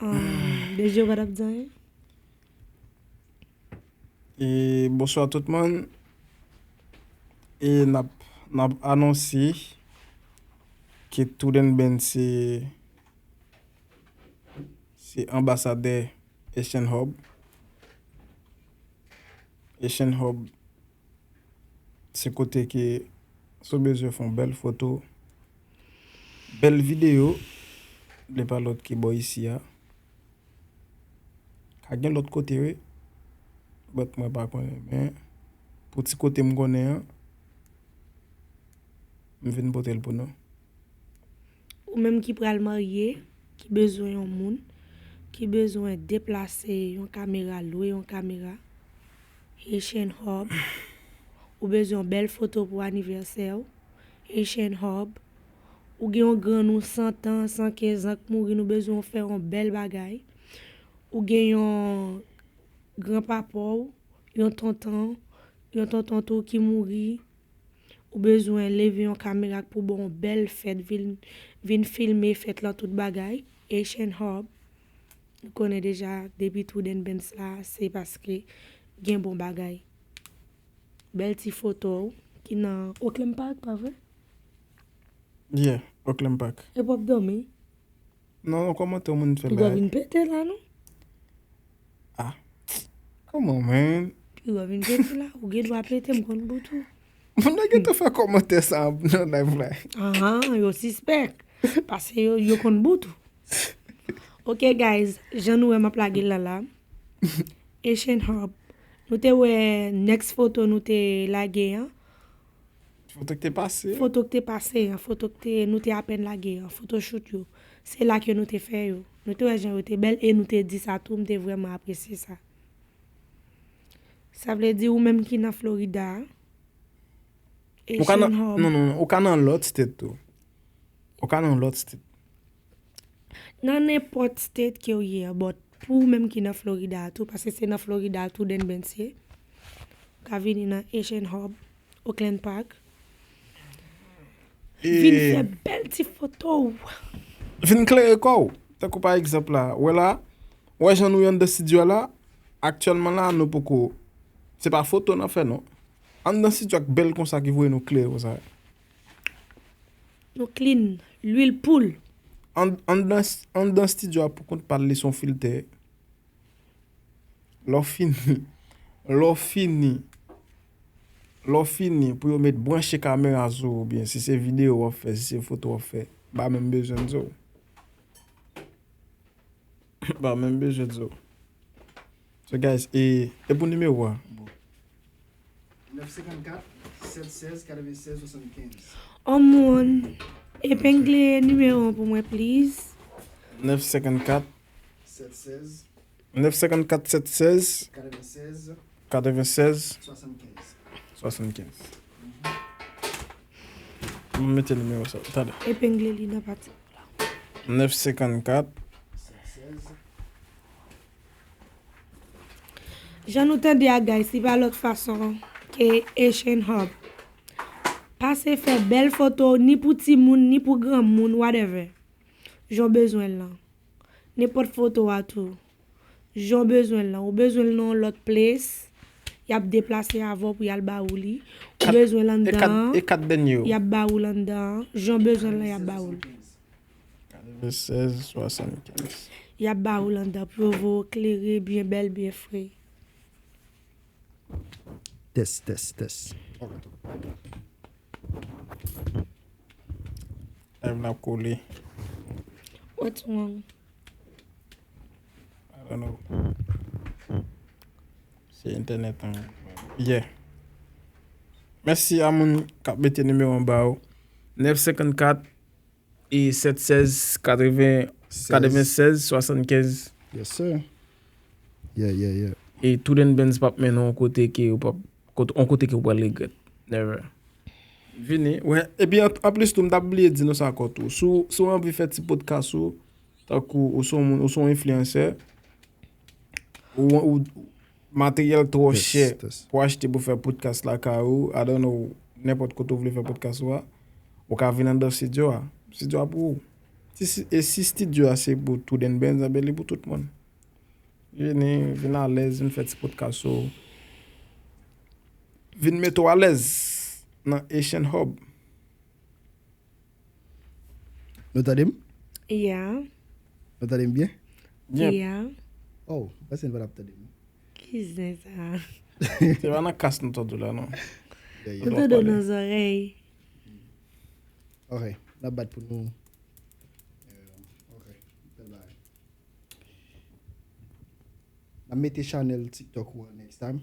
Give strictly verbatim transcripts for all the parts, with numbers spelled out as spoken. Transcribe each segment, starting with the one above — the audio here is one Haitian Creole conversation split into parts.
Um, Dejo pa t ap di anyen? E bonswa tout moun. E n ap, n ap anonse ke Toodenbens se, se anbasadè Asian Hub. Asian Hub se kote ke si w bezwen fè yon bèl foto, bèl videyo, li pa lòt ke bò isi a. Ka gen lòt kote wi, but mwen pa konnen. Men pou ti kote m konnen an, m vin pote l pou nou. Ou menm ki pral marye, ki bezwen yon moun, ki bezwen deplase yon kamera, lwe yon kamera, Haitian Hub. Ou bezwen yon bèl foto pou anivèsè w, Haitian Hub. Ou gen yon grann ou san tan, san kenz an k mouri, nou bezwen w fè yon bèl bagay. Ou gen yon granpapa w, yon tonton, yon tonton tou ki mouri. Ou bezwen leve yon kamera k pou ba w yon bèl fèt, vin, vin filme fèt lan, tout bagay. Haitian Hub, nou konnen deja, depi Toodenbens la, se paske gen bon bagay. Bèl ti foto w ki nan Oakland Park, pa vre? Yeah, Oakland Park. E w ap dòmi? Non, non, kòmantè moun fè la. Piga vin pete la, non? Ah. Come on, man. Piga vin pete la, ou gen dwa pete, m konn bout ou. Moun nan gentan fè kòmantè sa nan live la. Ah, yo sispèk. Paske yo, yo konn bout ou. Ok, guys, jan nou wè m ap lage l la la. Asian Hub. Nou te wè next foto nou te lage an. Foto ki te pase. Foto ki te pase an, foto ki te, nou te apèn lage an, photoshoot yo. Se la ke nou te fè yo. Nou te wè jan yo te bèl e nou te di sa tou, m te vrèman apresye sa. Sa vle di ou menm ki nan Florida, Ou ka nan, Asian Hub. Non, non, non, ou ka nan lòt state tou. Ou ka nan lòt state. Nan nenpòt state ke w ye an, but pou ou menm ki nan Florida tou, paske se nan Florida Toodenbens ye, ou ka vini nan Asian Hub, Oakland Park. E vin fè bèl ti foto w. Vin klere kò w. Tankou pa egzanp la, wè la, wè jan nou ye anndan estidyo a la, aktyèlman la, nou poko, se pa foto n ap fè non. Anndan estidyo a k bèl konsa ki voye nou klere konsa. Nou clean, lwil poul. An, anndan, anndan estidyo a poukont pa l li se yon filtè. Lè w fini, lè w fini, lè w fini pou yo met branche kamera sou ou, oubyen si se videyo w ap fè, si se foto w ap fè, m pa menm bezwen di w. M pa menm bezwen di w. So guys, e, e pou nimewo a? Bon. Nèf senkannkat, sèt sèz, katrevennsèz, swasannkenz. On moun, epengle nimewo an pou mwen, please. Nèf senkannkat. Sèt sèz. Nèf senkannkat, sèt sèz. Katrevennsèz. Katrevennsèz. Swasannkenz. Swasannkenz. M mete nimewo sa. Talè. Epengle li nan pati. Nèf senkannkat. Jan nou tande a, guys, li pa lòt fason ke Asian Hub. Pase fè bèl foto, ni pou timoun, ni pou granmoun, whatever. Jan w bezwen l lan. Nenpòt foto a tou. Jan w bezwen l lan. Ou bezwen l nan yon lòt place, y ap deplase avè w pou y al ba ou li. Ou bezwen l anndan an, e kat dènye yo, y ap ba ou l anndan an. Jan w bezwen l lan, y ap ba ou l. Katrevennsèz, swasannkenz. Y ap ba ou l anndan pou yo voye w klere, byen bèl, byen fre. Tès, tès, tès. Live la kole. What's wrong? I don't know. Se entènèt an. Yeah. Mèsi a moun k ap mete nimewo anba yo. Nèf senkannkat e sèt sèz katreven, katrevennsèz swasannkenz. Yes, sir. Yeah, yeah, yeah. E Toodenbens p ap mennen w yon kote ke ou p ap, kote, yon kote ke ou pral regrèt. Never. Vini, wè. Epi an, anplis tou, m t ap bliye di nou sa ankò tou. Si w, si w anvi fè ti podcast ou, tankou ou se yon moun, ou se yon enfliyansè, ou, ou, materyèl twò chè pou achte pou fè podcast lakay ou, I don't know, nenpòt kote ou vle fè podcast ou a, ou ka vin anndan estidyo a. Estidyo a pou ou. Si, si, e si estidyo a se pou True Dn Benz, anben li pou tout moun. Vini, vin alèz, vin fè ti podcast ou. Vin mete w alèz nan Haitian Hub. Nou tande m? Yeah. Nou tande m byen? Yep. Yeah. Oh, m panse n pa t ap tande m. Ki zen sa? Se pa nan kas nou tande w la, non. Yeah, Nou yeah. tande w nan zòrèy. Ok, n ap bat pou nou. Euh, ok, bèl bagay. N ap mete chanèl TikTok ou an next time.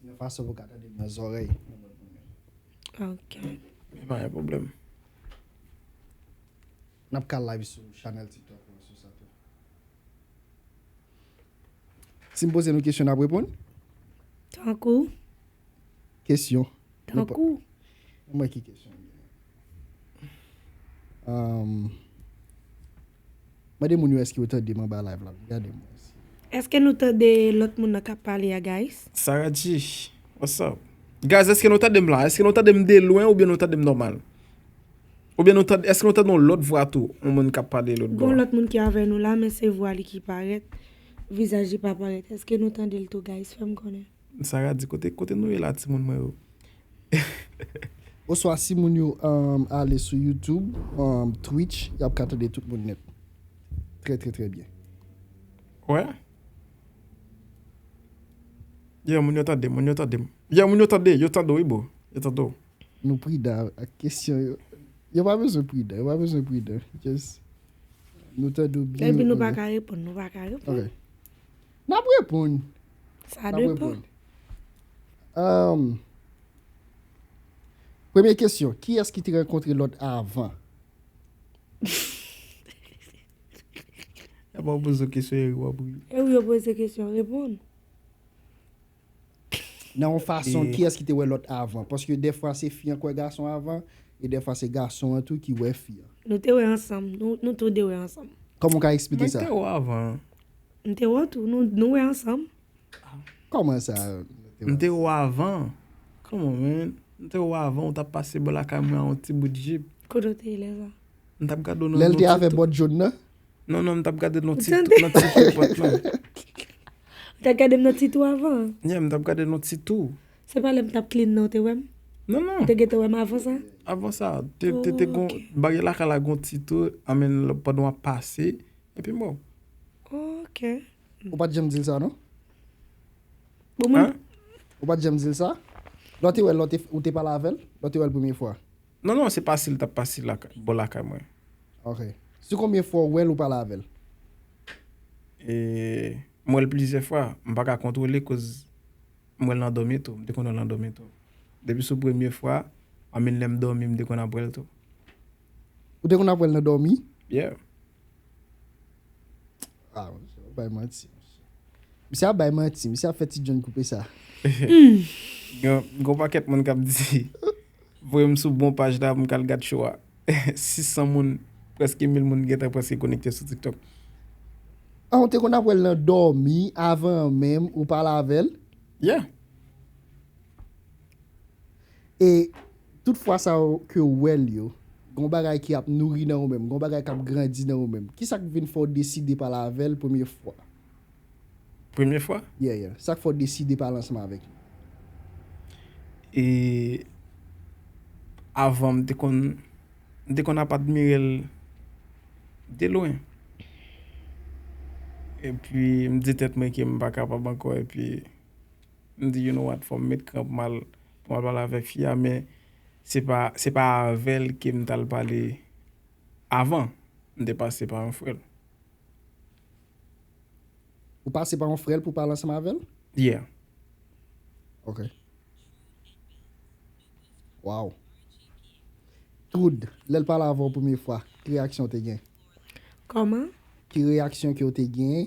Yon fason pou w ka tande m nan zòrèy. Ok. Men pa gen pwoblèm. N ap ka live sou chanèl TikTok ou an sou sa tou. Si m poze nou kesyon, n ap reponn? Tankou. Kesyon. Tankou. Mwen ki kesyon. Um, mande moun yo èske yo tande m anba live la. Gade mwen. Èske nou tande lòt moun nan k ap pale a, guys? Sarah G, what's up? Guys, èske nou tande m la? Èske nou tande m de lwen oubyen nou tande m nòmal? Oubyen nou tande, èske nou tande yon lòt vwa tou? Yon moun k ap pale lòt bò. Gon lòt moun ki avè nou la, men se vwa li ki parèt. Vizaj li pa parèt. Èske nou tande l tou, guys? Fè m konnen. Sarah di kote, kote nou ye la, timoun mwen yo? Oswa si moun yo um, ale sou YouTube, um, Twitch, y ap ka tande tout moun nèt. Trè, trè, trè byen. Wè? Yeah, moun yo tande, moun yo tande. Yeah, moun yo tande, yo tande, wi, bro. Yo tande. Nou pridan ak kesyon yo. Yo pa bezwen pridan, yo pa bezwen pridan. Just, nou tande w byen. Epi nou pa Ok. ka reponn, nou pa ka reponn. Ok. N ap reponn. Sa N ap depan. reponn. Um, premye kesyon, kiyès ki te rankontre lòt avan? Apa w poze w kesyon, Eri, w ap ri. E ou yo poze kesyon, reponn. Nan yon fason, E- kiyès ki te wè lòt avan? Paske dèfwa se fi an k wè gason avan, e dèfwa se gason an tou ki wè fi an. Nou te wè ansanm, nou, nou tou de wè ansanm. Kòman w ka eksplike Mwen sa? te wè w avan. M te wè w tou, nou, nou wè ansanm. Kòman sa? M te wè w avan. Come on, man. M te wè w avan, ou t ap pase bò lakay mwen a yon ti bout jip. Kote w te ye lè sa? M t ap gade w nan Lè l te yon avè ti bòt jòn nan? Non, non, m t ap gade l nan ti Tande. tou, nan ti tou pòt lan. Ou te gade m nan ti tou avan? Yeah, m t ap gade l nan ti tou. Se pa lè m t ap clean nan, ou te wè m? Non, non. Ou te gentan wè m avan sa? Avan sa, te, te, te gon, Ok. bagay lakay la gon ti tou, anmen pandan w ap pase, epi bon. Ok. Ou pa t janm di l sa, non? Bon, moun, Hein? Ou pa t janm di l sa? Lè w te wè l, lè w te, ou te pale avè l? Lè w te wè l premye fwa? Non, non, se pa si l t ap pase lakay, bò lakay mwen. Ok. Sou konbyen fwa w wè l ou pale avè l? E, m wè l plizyè fwa. M pa ka kontwole koz m wè l nan dòmi tou. M te konn wè l nan dòmi tou. Depi sou premye fwa, anmen lè m dòmi, m te konn ap wè l tou. Ou te konn ap wè l nan dòmi? Yeah. Ah, monchè, ou bay manti, monchè. Misye ap bay manti, misye ap fè Ti John koupe sa. Gen, gen yon pakèt moun k ap di, voye m sou bon paj la pou m k al gad show a. Sis san moun, prèske mil moun gentan prèske konekte sou TikTok. Ah, ou te konn ap wè l nan dòmi avan menm ou pale avè l? Yeah. E tout fwa sa yo ke w wè l yo, gon bagay ki ap nouri nan ou menm, gon bagay k ap grandi nan ou menm. Kisa k vin fè w deside pale avè l premye fwa? Premye fwa? Yeah, yeah. Sa k fè w deside pale ansanm avèk li? E avan, m te konn, m te konn ap admire l de lwen. Epi, m di tèt mwen ke m pa kapab ankò, epi m di, you know what, fò m met kran pou m al, pou m al pale avèk fi a, men se pa, se pa avè l ke m t al pale avan. M te pase pa yon frè l. Ou pase pa yon frè l pou pale ansanm avè l? Yeah. Ok. Wow. Trud, lè l pale avè w premye fwa, ki reyaksyon w te gen? Kòman? Ki reyaksyon ke w te gen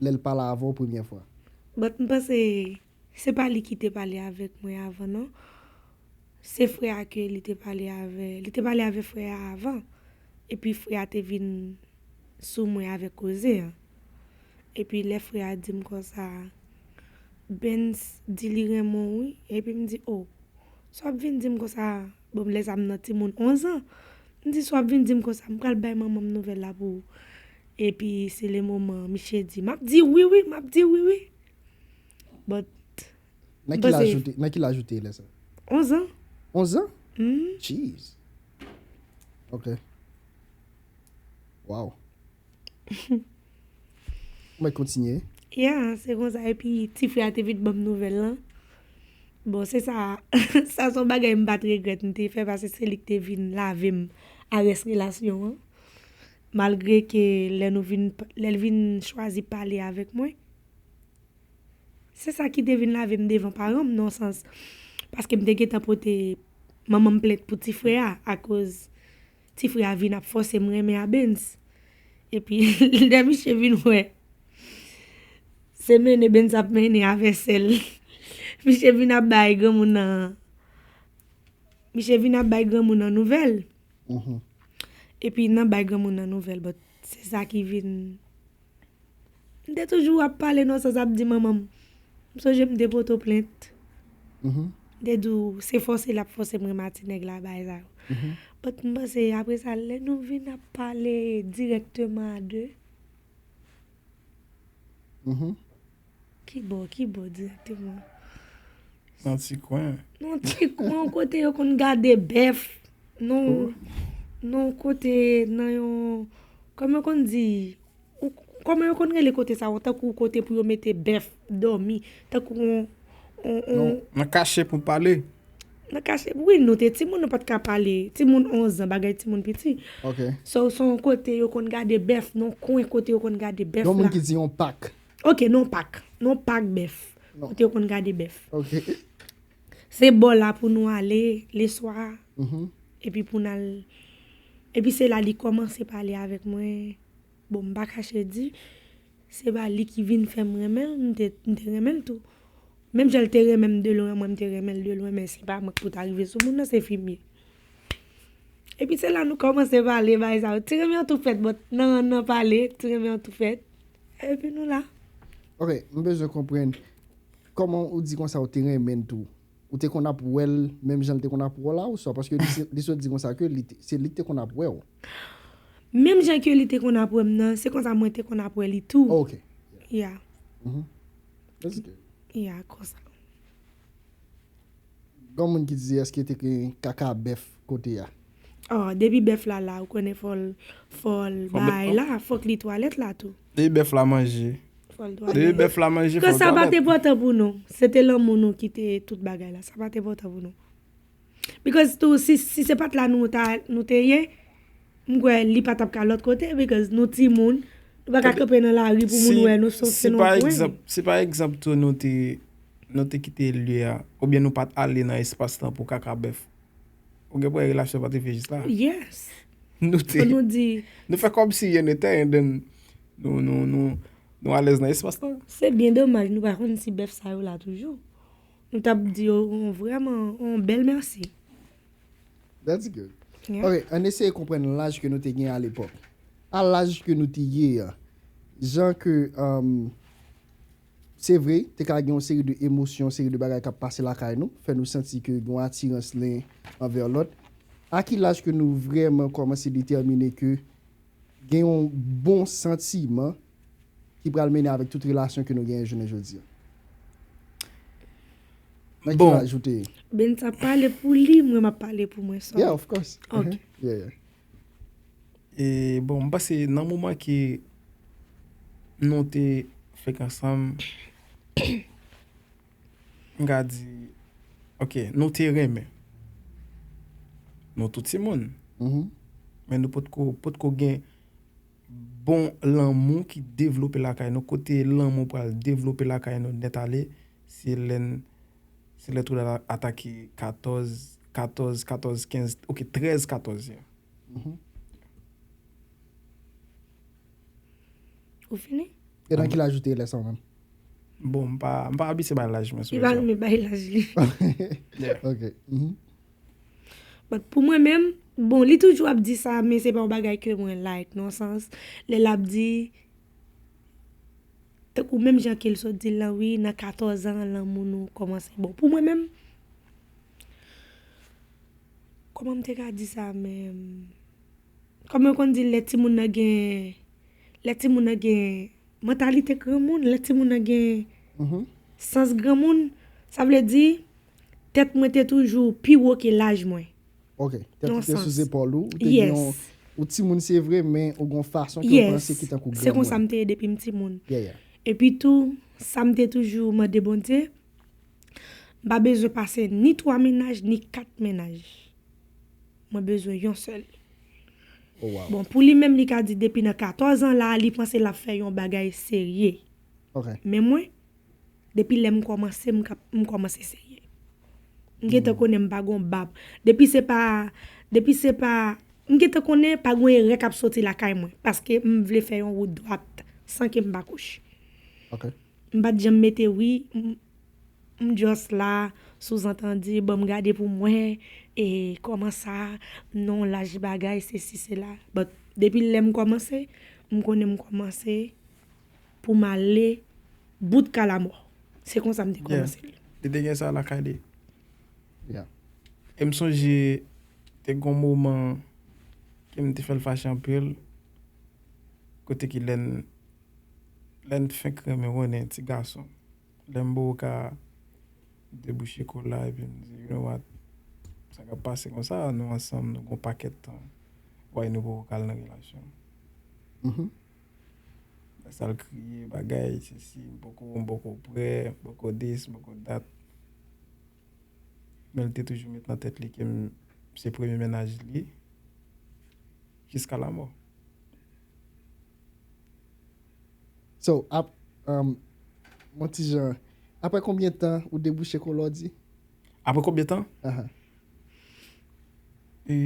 lè l pale avè w premye fwa? But m panse se pa li ki te pale avèk mwen avan, non. Se frè a ke li te pale avè, li te pale avè frè a avan. Epi frè a te vin sou mwen avèk koze an. Epi lè frè a di m konsa, Benz di li renmen w wi. Epi m di, oh, sa w ap vin di m konsa? Bon, lè sa m nan timoun onz an. M di, "Si w ap vin di m konsa, m pral bay manman m nouvèl la pou ou." Epi, se le moman, misye di, "M ap di wi, wi, m ap di wi, wi." But, Nan ki laj ou te, nan ki laj ou te lè sa? Onz an. Onz an? Mm. Jeez. Ok. Wow. Mwen kontinye. Yeah, se konsa. Epi, ti frè a te vin ban m nouvèl lan. Bon, se sa, sa se yon bagay m pa t regrèt m te fè, paske se li ki te vin lave m a rès relasyon an. Malgre ke lè nou vin, lè l vin chwazi pale avèk mwen, se sa ki te vin lave m devan paran m, nan sans, paske m te gentan pote manman m plent pou ti frè a, akoz ti frè a vin ap fòse m renmen a Benz. Epi, lè misye vin wè, se mennen Benz ap mennen avè sè l. Misye vin ap bay granmoun nan, misye vin ap bay granmoun nan nouvèl. Mhm. Epi, nan bay granmoun nan nouvèl, but se sa ki vin M te toujou ap pale nan sans ap di manman m. M sonje m te pote w plent. Mhm. M te di w se fòse l ap fòse m renmen a ti nèg la bagay sa yo. Mhm. But m panse apre sa, lè nou vin ap pale dirèkteman a de. Mhm. Ki bò, ki bò dirèkteman? Nan ti kwen. Nan ti kwen kote yo konn gade bèf. Non, non kote nan yon, kòman yo konn di, ou- kòman yo konn rele kote sa yo, tankou kote pou yo mete bèf dòmi, tankou yon, yon, yon Non, nan kache pou pale. Nan kache, wi, nou te timoun, nou pa t ka pale. Timoun onz an, bagay timoun piti. Ok. So, se yon kote yo konn gade bèf, non, kwen kote yo konn gade bèf Yon moun la. Ki di yon pak. Ok, non pak. Non pak bèf. Non. Kote yo konn gade bèf. Ok. Se bò la pou nou ale, leswa. Mhm. Epi pou n al. Epi se la li kòmanse pale avèk mwen. Bon, m pa kache di, se pa li ki vin fè m renmen l, m te, m te renmen l tou. Menm jan l te renmen m de lwen, mwen m te renmen l de lwen, men se pa mwen ki pou ta rive sou moun nan, se fi m ye. Epi se la nou kòmanse pale, bagay sa yo. Ti renmen an tou fèt, but nan rann nan pale, ti renmen an tou fèt. Epi nou la. Ok, m bezwen konprann kòman ou di konsa ou te renmen l tou. Ou te konn ap wè l menm jan l te konn ap wè w la ou swa? Paske li, se- li sot di konsa ke li te- se li ki te konn ap wè w. Menm jan ke li te konn ap wè m nan, se konsa mwen te konn ap wè li tou. Oh, ok. Yeah, Mhm. That's good. yeah, konsa. Gon moun ki di èske te gen kaka bèf kote a? Oh, depi bèf la la, ou konnen fò l, fò l Fò l- bay la, fòk li twalèt la tou. Depi bèf la manje. Fò l Depi twalèt. bèf la manje, fò Because l sa pa twalèt. te enpòtan pou nou. Se te lanmou nou ki te tout bagay la. Sa pa te enpòtan pou nou. Because tou, si, si se pa t la nou ta, nou te ye, m kwè li pa t ap ka lòt kote, because nou timoun, nou pa ka Tande, kanpe nan lari pou moun si- wè nou sot se si nou pa pwen. Egzanp, si pa egzanp tou nou te, nou te kite lye a, oubyen nou pa t ale nan espas lan pou kaka bèf, ou gen pou wè relasyon pa t rive jis la. Yes. Nou te, Fò nou di, nou fè kòm si rien n'était, and then nou, nou, nou, nou alèz nan espas lan. Se byen domaj nou pa konn si bèf sa yo la toujou. Nou t ap di yo on vrèman on bèl mèsi. That's good. Yeah. Ok, ann eseye konprann laj ke nou te gen alepòk. A laj ke nou te ye a, jan ke, um, se vre, te ka gen yon seri de emosyon, yon seri de bagay k ap pase lakay nou, fè nou santi ke gen yon atirans len anvè lòt. A ki laj ke nou vrèman kòmanse detèmine ke gen yon bon santiman ki pral mennen avèk tout relasyon ke nou genyen jounen jodi a? Nan ki Bon. Laj ou te ye? Benz ap pale pou li, mwen m ap pale pou mwen sèl. Yeah, of course. Ok. Yeah, yeah. E bon, m panse nan moman ke nou te fèk ansanm, m ka di, ok, nou te renmen. Nou tout timoun. Mhm. Men nou potko, potko gen bon lanmou ki devlope lakay nou. Kote lanmou pral devlope lakay nou nèt ale, se lè n, se lè twouble la atake katòz, katòz, katòz, kenz, ok, trèz, katòz ya. Mhm. Ou fini? E nan ki laj ou te ye lè sa ou menm? Bon, m pa, m pa abitye bay laj mwen sou Li pa rezo. Renmen bay laj li. Ok. Mhm. But pou mwen menm, bon, li toujou ap di sa, men se pa yon bagay ke mwen like, nan sans, lè l ap di, tankou menm jan ke l sot di l lan, wi, nan katòz an, lanmou nou kòmanse. Bon, pou mwen menm, kòman m te ka di sa menm? kòm yo konn di, lè timoun nan gen, lè timoun nan gen mantalite granmoun, lè timoun nan gen sans granmoun, sa vle di, tèt mwen te toujou pi wo ke laj mwen. Ok, tèt ou te sou zepòl ou, ou te gen yon, ou timoun se vre, men ou gen yon fason ke ou panse ki tankou granmoun. Se konsa m te ye depi m timoun. Yeah, yeah. Epi tou, sa m te toujou mande Bondye, m pa bezwen pase ni twa mennaj, ni kat mennaj. Mwen bezwen yon sèl. Oh, wow. Bon, pou li menm, li ka di depi nan katòz an la, li panse l ap fè yon bagay serye. Ok. Men mwen, depi lè m kòmanse, m, ka, m kòmanse serye. M gentan konnen m pa gon bab. Depi se pa, depi se pa, m gentan konnen pa gon erè k ap soti lakay mwen. Paske m vle fè yon wout dwat san ke m pa kouch. Ok. M pa t janm mete wi, m, m just la, souzantandi, ban m gade pou m wè, e kòman sa, non, laj bagay, sesi, sela. But, depi lè m kòmanse, m konnen m kòmanse pou m ale bout ka lamò. Se konsa m te kòmanse l. Li te gen sa lakay li. Yeah. E m sonje, te gon moman ke m te fè l fache anpil, kote ki lè n, lè n fenk renmen konnen ti gason. Lè m poko ka debouche kola epi m di, you know what, sa k ap pase konsa, nou ansanm, nou gon pakèt tan. Why nou poko ka al nan relasyon? Mhm. Lè sa l kriye, bagay, sesi, m poko, m poko prè, m poko dis, m poko dat. Men l te toujou met nan tèt li ke m se premye mennaj li jiska lamò. So, ap, um, yon ti jan, apre konbyen tan ou debouche kola w di? Apre konbyen tan? Ahan. E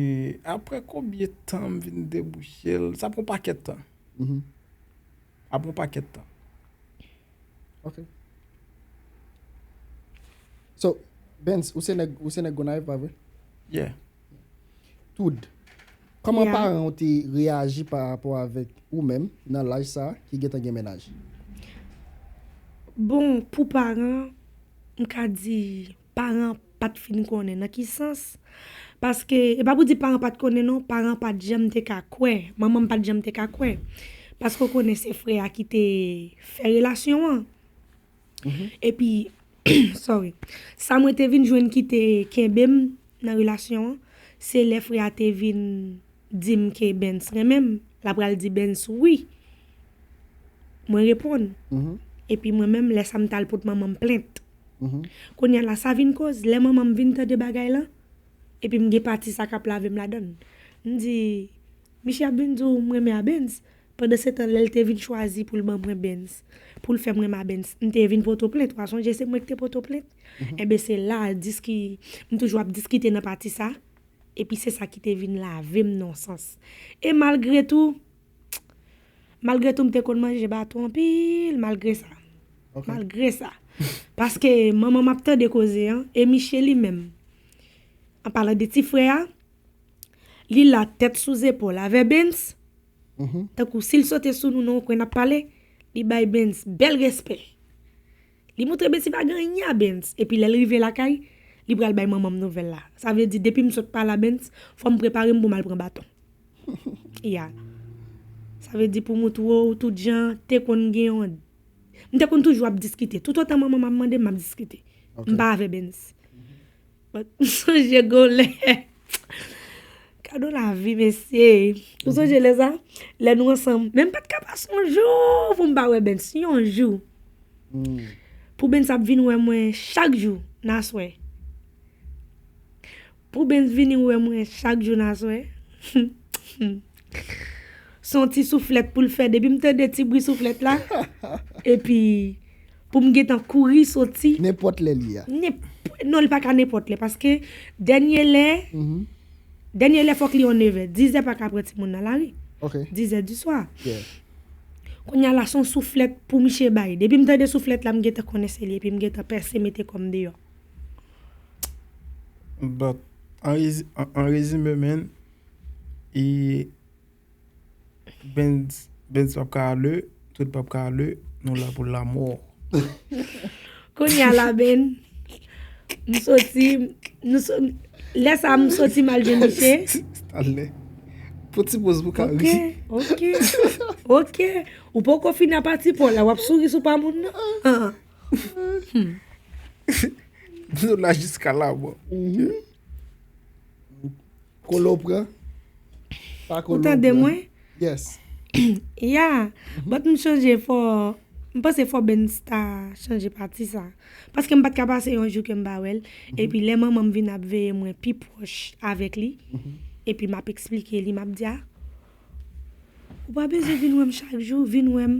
apre konbyen tan m vin debouche l? Sa pran pakèt tan. Mhm. Apre yon pakèt tan. Ok. So, Benz, ou se nèg, ou se nèg Gonayiv, pa vre? Yeah. Toud. Kòman Yeah. paran w te reyaji pa rapò avèk ou menm nan laj sa a ki gentan gen mennaj? Bon, pou paran, m ka di paran pa t fin konnen. Nan ki sans? Paske, e pa pou di paran pa t konnen non, paran pa t janm te ka kwè. Manman m pa t janm te ka kwè. Paske w konnen se frè a ki te fè relasyon an. Epi, sorry, sa mwen te vin jwenn ki te kenbe m nan relasyon an, se lè frè a te vin di m ke Benz renmen m, l ap pral di Benz wi. Mwen reponn. Mhm. Epi mwen menm, lè sa m t al pot manman m plent. Mhm. Kounye a la, sa vin koz, lè manman m vin tande bagay lan, epi m gen pati sa k ap lave m ladan l. M di, Miche ap vin di w m renmen a Benz. Pandan se tan, lè l te vin chwazi pou l ban mwen Benz, pou l fè m renmen a Benz, m te vin pote w plent. W a sonje se mwen ki te pote w plent? Enben, se la, diski, m toujou ap diskite nan pati sa. Epi se sa ki te vin lave m nan yon sans. E malgre tou, malgre tou, m te konn manje baton anpil, malgre sa. Ok. Malgre sa. Paske manman m ap tande koze an, e Miche li menm, an palan de ti frè a, li la tèt sou zepòl avè Benz, Mhm. tankou si l sote sou nou nan yon kwen n ap pale, li bay Benz bèl respè. Li montre Benz li pa gen anyen a Benz. Epi lè l rive lakay, li pral bay manman m nouvèl la. Sa vle di, depi m sot pale a Benz, fò m prepare m pou m al pran baton. Ya. Sa vle di pou m twò tout jan, te konn gen yon. M te konn toujou ap diskite. Toutotan manman m ap mande m, m ap diskite. Ok. M pa avè Benz. But, m sonje gon lè. Kado lavi, mesye. Ou sonje lè sa? Lè nou ansanm. Men m pa t ka pase yon jou pou m pa wè Benz. Yon jou. Hmm. Pou Benz ap vin wè mwen chak jou, nan aswè. Pou Benz vini wè mwen chak jou, nan aswè. Se yon ti souflèt pou l fè. Depi m tande ti bri souflèt la, epi pou m gentan kouri soti. Nenpòt lè li a. Nenp-, non, li pa ka nenpòt lè, paske dènye lè, Mhm. dènye lè fòk li yon nevè. Dizè pa ka pran timoun nan lari. Ok. Dizè di swa. Yeah. Kounye a la, se yon souflèt pou miche bay. Depi m tande souflèt la, m gentan konnen se li, epi m gentan pèse mete kò m deyò. But, an rezi-, an, an rezime, man, e Benz, Benz p ap ka ale, tout p ap ka ale, nou la pou lamò. Kounye a la, Ben, m soti, nou so-, lè sa a, m soti m al jwenn Miche. Talè. Fon ti poz pou ka ri. Ok, ok, ok. Ou poko fini a pati pa w la, w ap souri sou pa moun nan. Ah. Nou la jiska la, bon. Kolo pran. Pa kolo Ou tande mwen? Yes. Ya, but m chanje fò, m panse fò Bens ta chanje pati sa. Paske m pa t ka pase yon jou ke m pa wè l. Epi lè manman m vin ap veye mwen pi pwòch avèk li, epi m ap eksplike li, m ap di a, ou pa bezwen vin wè m chak jou, vin wè m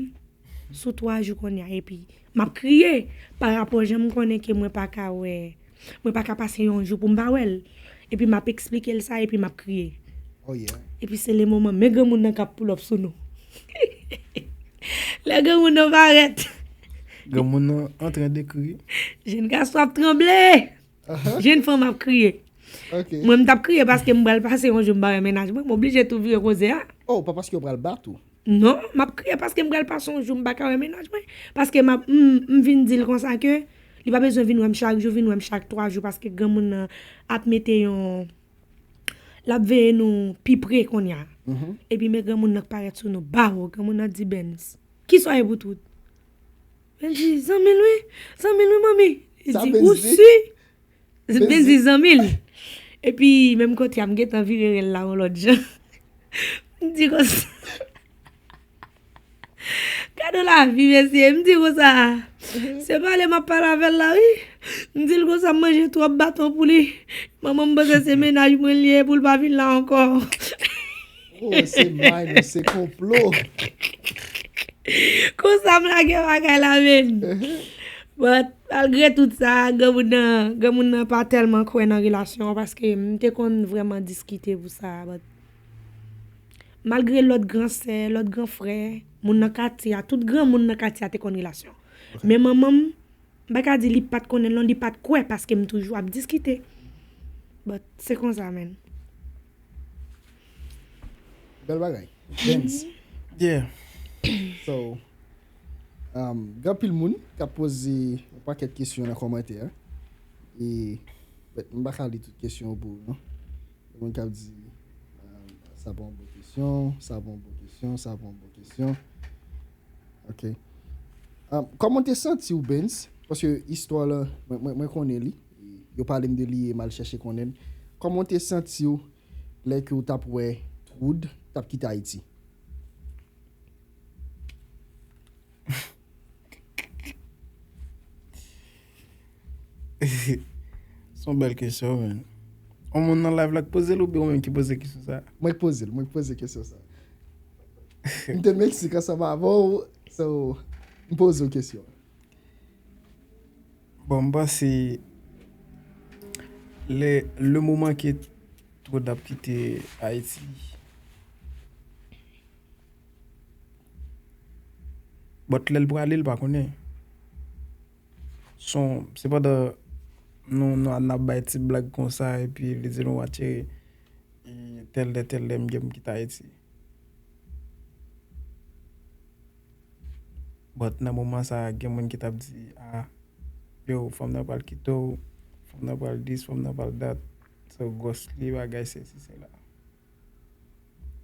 sou twa jou kounye a. Epi m ap kriye pa rapò jan m konnen ke mwen pa ka wè, mwen pa ka pase yon jou pou m pa wè l. Epi m ap eksplike l sa, epi m ap kriye. Oh yeah. Epi se le moman, men granmoun nan k ap pull up sou nou. Lè granmoun nan parèt, Granmoun nan antren de kriye. Jenn gason ap tranble. Jenn fanm ap kriye. Ok. Mwen, m t ap kriye paske m pral pase yon jou m pa wè mennaj mwen. M oblije tou vire koze a. Oh, pa paske yo pral bat ou. Non, m ap kriye paske m pral pase yon jou m pa ka wè mennaj mwen. Paske m ap, m, m vin di l konsa ke li pa bezwen vin wè m chak jou, vin wè m chak twa jou paske granmoun nan ap mete yon, l ap veye nou pi pre kounye a. Epi men granmoun nan k parèt sou nou, bawo, granmoun nan di Bens, kisa w ye pou tout? Bens di, zanmi l wi, zanmi l wi, manmi. Li Sa di, Bens ou di? Si? Bens di zanmi l. Epi menm kote a, m gentan vire rèl la yon lòt jan. M di konsa. Gade lavi, mesye. M di konsa. Se pale m ap pale avè l la, wi. M di l konsa, m manje twòp baton pou li. Manman m panse se mennaj mwen li ye pou l pa vin la ankò. Oh, se may, non, se konplo. Konsa m lage bagay la, men. But, malgre tout sa, granmoun nan, granmoun nan pa tèlman kwè nan relasyon an paske m te konn vrèman diskite pou sa. But, malgre lòt gran sè, lòt gran frè, moun nan katye a, tout granmoun nan katye a te konn relasyon. Men manman m, m pa ka di li pa t konnen l non, li pa t kwè paske m toujou ap diskite. But, se konsa, men. Bèl bagay. Bens. Yeah. So, um, gen anpil moun k ap poze yon pakèt kesyon nan kòmantè. E, but, m pa ka li tout kesyon yo pou ou, non. Gen moun k ap di, um, sa pa yon bon kesyon, sa pa yon bon kesyon, sa pa yon bon kesyon. Ok. Um, kòman w te santi w, Bens? Paske istwa la, mwen, mwen, mwen konnen li. Yo pale m de li e m al chèche konnen l. Kòman w te santi w lè ke w t ap wè Troud t ap kite Ayiti? Se yon bèl kesyon, men. Yon moun nan live la k poze l oubyen ou menm ki poze kesyon sa? Mwen k poze l, mwen k poze kesyon sa. M te Meksik ansanm avè w, so, m poze w kesyon. Bon, m panse le, le moman ke Troud ap kite Ayiti, but lè l prale, l pa konnen. Son, se pandan nou, nou, n ap bay ti blag konsa, epi li di nou, "Watch, e, tèl lè, tèl lè, m gen m kite Ayiti." But nan moman sa a, gen moun ki t ap di, "Ah, yo, fanm nan pral kite w, fanm nan pral dis, fanm nan pral dat, so gòs li, bagay sesi, sela."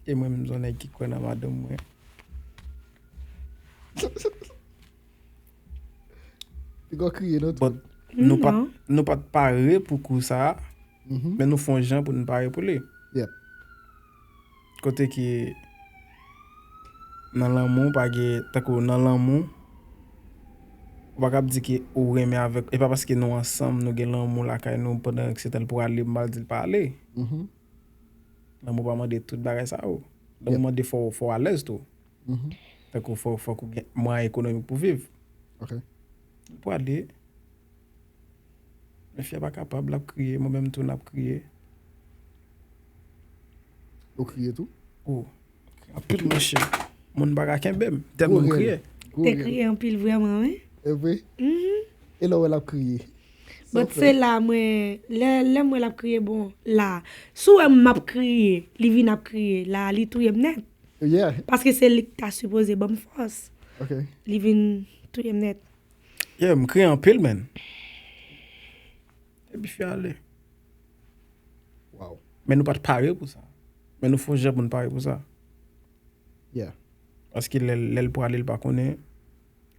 E mwen, m se yon nèg ki kwè nan madanm mwen. Piga w kriye, non? But nou pa t, nou pa t pare pou kou sa a, men nou fè yon jan pou nou pare pou li. Yep. Kote ke nan lanmou, pa gen, tankou nan lanmou, ou pa kab di ke ou renmen avèk, e pa paske nou ansanm, nou gen lanmou lakay nou, pandan se tan l prale, m pral di l pa ale. Lanmou pa mande tout bagay sa yo. Lanmou mande fò, fò w alèz tou. Tankou fò, fòk ou gen mwayen ekonomik pou viv. Ok. L prale. Men fi a pa kapab, l ap kriye, mwen menm tou n ap kriye. Ou kriye tou? Oh, anpil monchè. Moun pa ka kenbe m, tèlman m kriye. Gwo Te rèl. Kriye anpil vrèman, wi. E vre? E lè w wè l ap kriye? But se la mwen, lè, lè m wè l ap kriye, bon, la. Si w wè m ap kriye, li vin ap kriye, la, li touye m nèt. Yeah. Paske se li k ta sipoze ban m fòs. Ok. Li vin touye m nèt. Yeah, m kriye anpil, men. Epi fi a ale. Wow. Men nou pa t pare pou sa. Men nou fè yon jan pou n pare pou sa. Yeah. Paske lè, lè l prale, l pa konnen.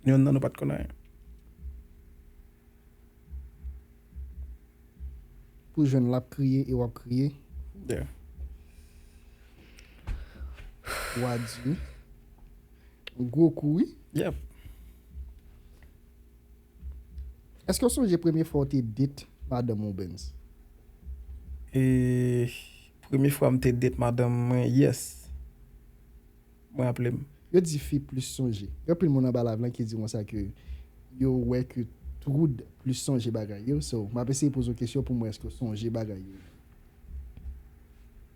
Yonn nan nou pa t konn anyen. Pou jwenn l ap kriye e w ap kriye. Yeah. Wa di. Gwo kou, wi. Yep. Èske w sonje premye fwa w te date madanm ou, Benz? E premye fwa m te date madanm mwen, yes. Mwen raple m. Yo di fi plis sonje. Gen anpil moun anba live lan ki di konsa ke yo wè ke Troud plis sonje bagay yo. So, m ap eseye poze w kesyon pou m wè èske w sonje bagay yo.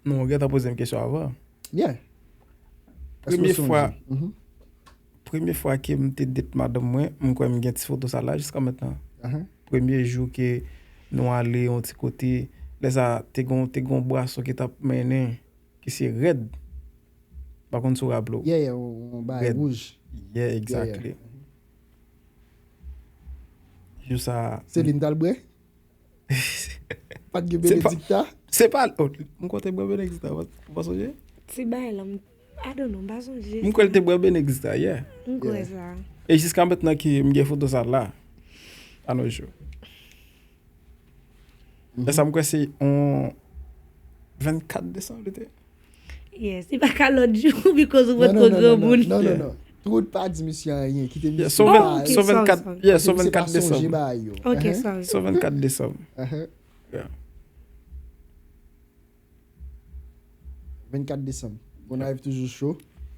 Non, ou gentan poze m kesyon avan. Yeah. Premye fwa, premye fwa ke m te date madanm mwen, m kwè m gen ti foto sa la jiska mentnan. Premye jou ke nou ale yon ti kote, lè sa te gon te gon bwason ki t ap mennen, ki se Red. Pa konn si w raple w. Yeah, yeah, yon bagay wouj. Yeah, exactly. Jou sa. Celine t al bwè? Pa t gen Benedicta? Se pa, oh, m kwè te bwè Benedicta, ou pa sonje? Ti bagay la, m, I don't know, m pa sonje. M kwè l te bwè Benedicta, yeah. M kwè sa. E jiska mentnan ke m gen foto sa la, a nos jours. E sa m kwè se yon vennkat desanm li te. Yes, li pa ka lòt jou, because ou pot ko granmoun. Non, non, non. Troud pa di misye anyen, kite misye. So vennkat, yeah, so vennkat desanm. Ok, sorry. So vennkat desanm. Yeah. Vennkat desanm. Gonayiv toujou cho.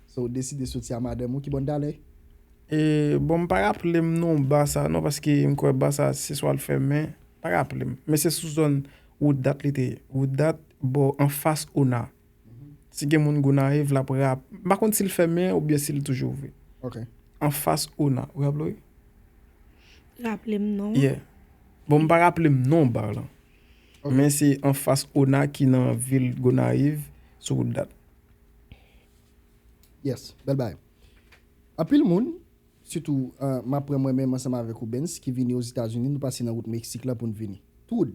So, ou deside soti a madanm ou ki bòn talè? E, bon, m pa raple m non ba sa non, paske m kwè ba sa se swa l fèmen, pa raple m. Men se sou zòn Wood Dat li te ye. Wood Dat, bò anfas Ona. Si gen moun Gonayiv, l ap rap-, m pa konn si l fèmen oubyen si l toujou ouvri. Ok. Anfas Ona. Ou raple w? Raple m non. Yeah. Bon, m pa raple m non ba lan. Men se anfas Ona ki nan vil Gonayiv, sou Wood Dat. Yes, bèl bagay. Anpil moun, sitou, uh, m ap pran mwen menm ansanm avèk ou, Benz, ki vini Ozetazini, nou pase nan wout Meksik la pou n vini. Troud,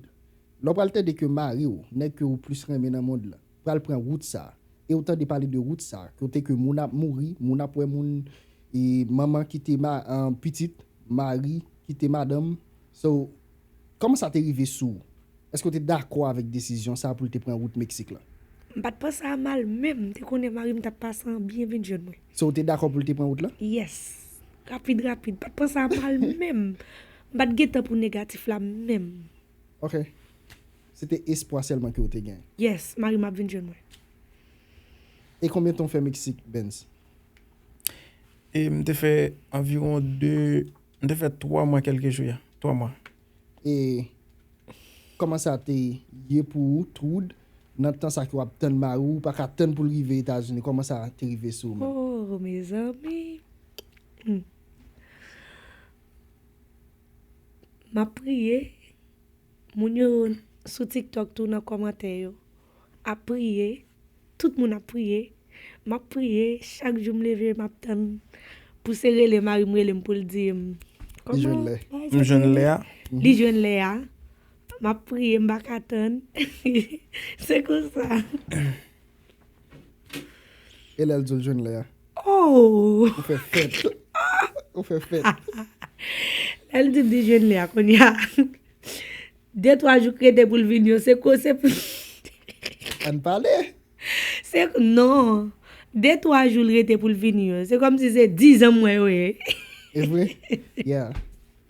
lè w pral tande ke mari w, nèg ke ou plis renmen nan mond lan, pral pran wout sa, e w tande pale de wout sa, kote ke moun ap mouri, moun ap wè moun, e manman kite ma, uh, pitit, mari kite madanm. So, kòman sa te rive sou ou? Èske w te dakò avèk desizyon sa pou l te pran wout Meksik lan? M pa t panse a mal menm, m te konnen mari m t ap pase an byen vin jwenn mwen. So, w te dakò pou l te pran wout lan? Yes. Rapid, rapid. M pa t panse a mal menm. M pa t gen tan pou negatif la menm. Ok. Se te espwa sèlman ke w te gen. Yes, mari m ap vin jwenn mwen. E konbyen tan w fè Meksik, Benz? E m te fè anviwon de, m te fè twa mwa kèlke jou, ya. Twa mwa. E kòman sa te ye pou ou, Troud, nan tan sa ke w ap tann mari w, ou pa ka tann pou l rive Etazini? Kòman sa te rive sou ou menm? Oh, mezanmi. Hmm. M ap priye. Moun yo sou TikTok tou nan kòmantè yo ap priye. Tout moun ap priye. M ap priye. Chak jou m leve, m ap tann pou se rele mari m rele m pou l di m. Li jwenn lè. M jwenn lè a. Li jwenn lè a. M ap priye, m pa ka tann. Se konsa. E lè l di w l jwenn lè a? Oh! Ou fè fèt. Ou fè fèt. Lè l di m li jwenn lè a, kounye a. De twa jou k rete pou l vini yo, se ko, se pou. Ann pale. Se, non. De twa jou l rete pou l vini yo. Se kòmsi se dizan m wè yo ye. E vre? Yeah.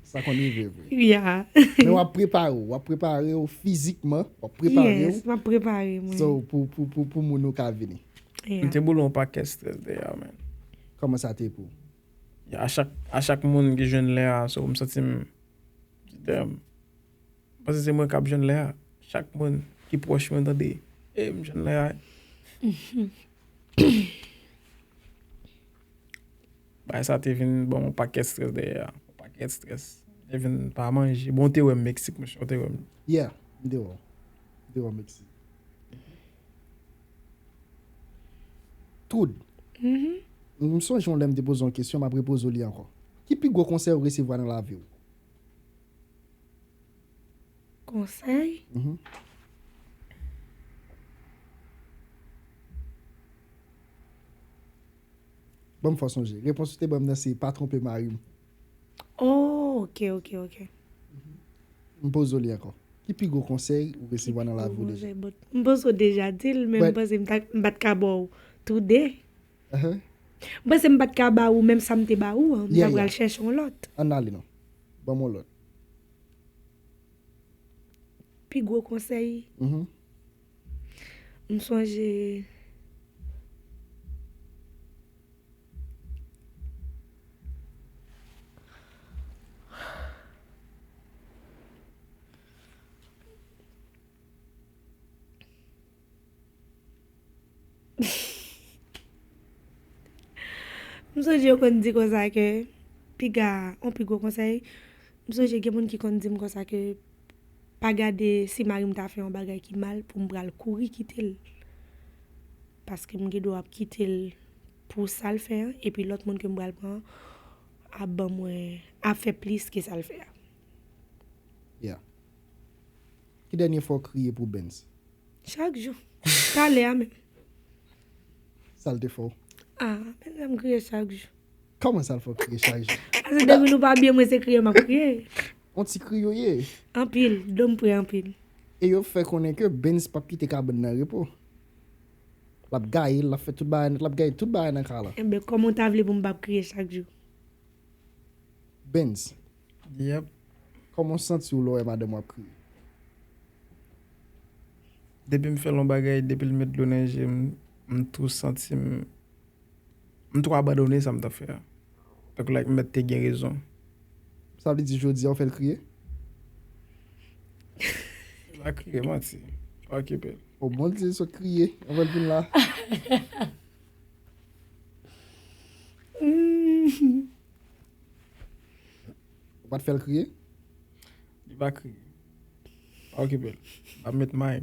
Sa konn rive vre. Yeah. Men w ap prepare w, w ap prepare w fizikman, w ap prepare w. Yes, m ap prepare mwen. So, pou, pou, pou, pou moun ou ka vini. Yeah. M te boule yon pakèt strès dèyè, man. Kòman sa te pou? A chak, a chak moun ki jwenn lè a, so, m santi m, damn. Paske se mwen k ap jwenn lè a. Chak moun ki pwòch mwen tande, e m jwenn lè a. Bagay sa te vin ban m yon pakèt strès dèyè a. Yon pakèt strès. Te vin pa manje. Bon, w te wè m Meksik, monchè. W te wè m. Yeah, m te wè w. M te wè w Meksik. Troud. M sonje yon lè m te poze yon kesyon, m ap repoze w li ankò. Ki pi gwo konsèy ou resevwa nan lavi w? Konsèy? Mhm. Ban m fè w sonje. Repons ou te ban m nan se pa twonpe mari m. Oh, ok, ok, ok. M poze w li ankò. Ki pi gwo konsèy ou resevwa nan lavi w deja? M panse w deja di l, men m panse m pa t ka ba w tou de. M panse m pa t ka ba ou menm sa m te ba ou an. M ta pral chèche yon lòt. Ann ale non. Ban m yon lòt. Pi gwo konsèy. M sonje. M sonje yo konn di konsa ke piga, yon pi gwo konsèy, m sonje gen moun ki konn di m konsa ke pa gade si mari m ta fè yon bagay ki mal pou m pral kouri kite l. Paske m gen dwa ap kite l pou sa l fè an, epi lòt moun ke m pral pran an ap ban mwen, ap fè plis ke sa l fè a. Yeah. Ki dènye fwa w kriye pou Benz? Chak jou. Talè a menm. Sa l te fè w? Ah, men sa m kriye chak jou. Kòman sa l fè w kriye chak jou? Paske depi nou pa byen, mwen se kriye m ap kriye. On ti kriye w ye. Anpil, do m pre anpil. E yo fè konnen ke Benz p ap kite kabann nan repo. L ap gaye, l ap fè tout bagay, l ap gaye tout bagay nan ka la. Enben, kòman w ta vle pou m p ap kriye chak jou? Benz. Yep. Kòman w santi w lè w wè madanm w ap kriye? Depi m fè l yon bagay, depi l met dlo nan je m, m tou santi m, m tou abandone sa m t ap fè a. Tankou like m mèt te gen rezon. Sa vle di jodi a w fè l kriye? Li pa kriye, manti. Pa okipe l. O Bondye, sot kriye anvan l vin la. Ou pa t fè l kriye? Li pa kriye. Pa okipe l. M ap met may.